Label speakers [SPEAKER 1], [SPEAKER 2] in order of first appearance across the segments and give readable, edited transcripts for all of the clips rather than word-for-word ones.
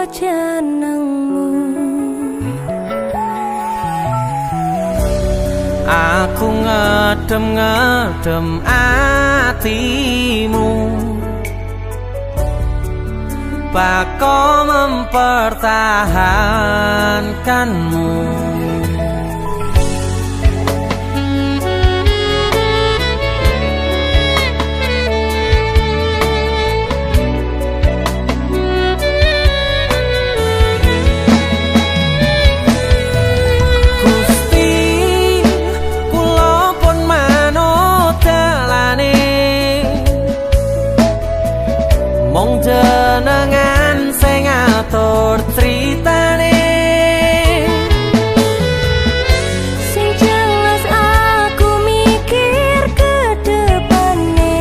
[SPEAKER 1] kok jenengmu.
[SPEAKER 2] Aku ngedem-ngedem atimu, bako mempertahankanmu. Gusti, kula pun manut dalane, mung jenengan sing ngatur critane.
[SPEAKER 1] Sing jelas aku mikir ke depane,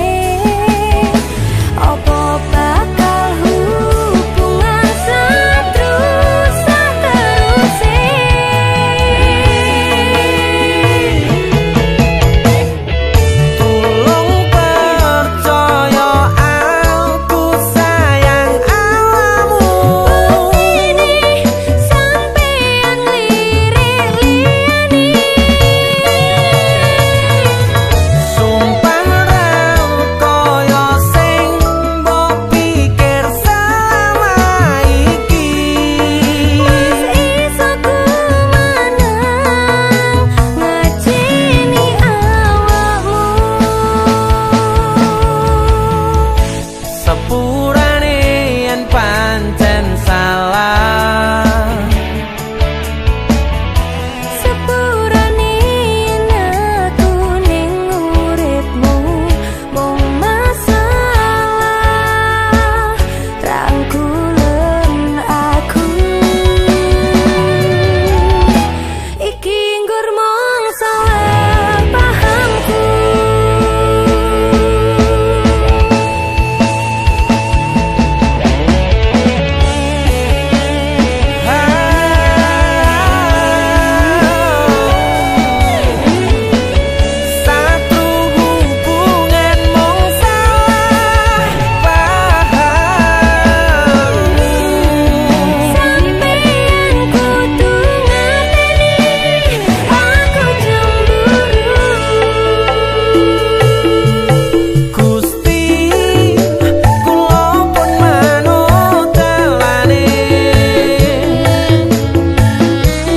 [SPEAKER 1] opo bakal hubungan saterus sateruse.
[SPEAKER 2] Tulung percaya aku sayang awakmu.
[SPEAKER 1] Ini sampeyan lirik liyane,
[SPEAKER 2] Sumpah ra kaya sing mbok pikir selama iki.
[SPEAKER 1] Mas iso ku menang ngajeni awakmu.
[SPEAKER 2] Sepurane yen pancen salah,
[SPEAKER 1] Sepurane yen aku ning uripmu mung masalah, rangkulen aku iki nggur mung salah pahamku.
[SPEAKER 2] Satu hubungan mung salah paham.
[SPEAKER 1] Sampeyan kudu ngerteni aku cemburu.
[SPEAKER 2] Gusti, kula pun manut dalane,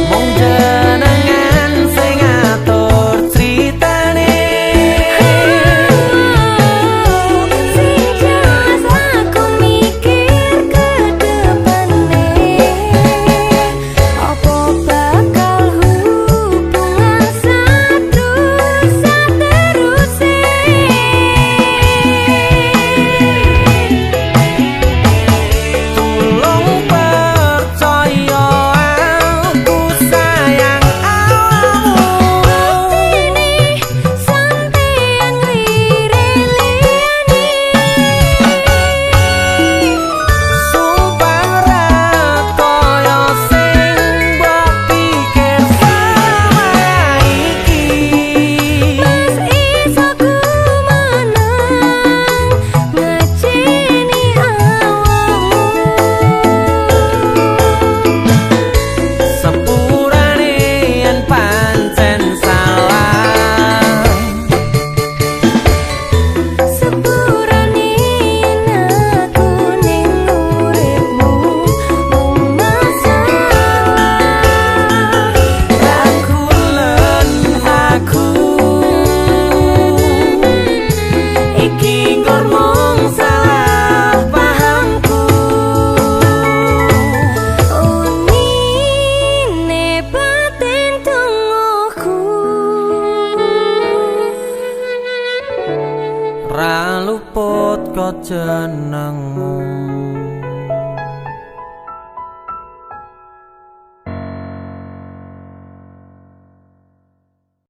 [SPEAKER 2] mung jenengan sing ngatur critane.
[SPEAKER 1] Sing jelas aku mikir ke depane, opo bakal hubungan saterus sateruse.
[SPEAKER 2] Tulung percaya aku sayang awakmu.
[SPEAKER 1] Ini sampeyan lirik liyane,
[SPEAKER 2] Sumpah ra kaya sing mbok pikir selama iki.
[SPEAKER 1] Mas iso ku menang ngajeni awakmu.
[SPEAKER 2] Sepurane yen pancen salah,
[SPEAKER 1] Sepurane yen aku ning uripmu mung masalah,
[SPEAKER 2] rangkulen aku iki nggur mung salah pahamku.
[SPEAKER 1] Unine batin dongoku.
[SPEAKER 2] Ra luput kok jenengmu.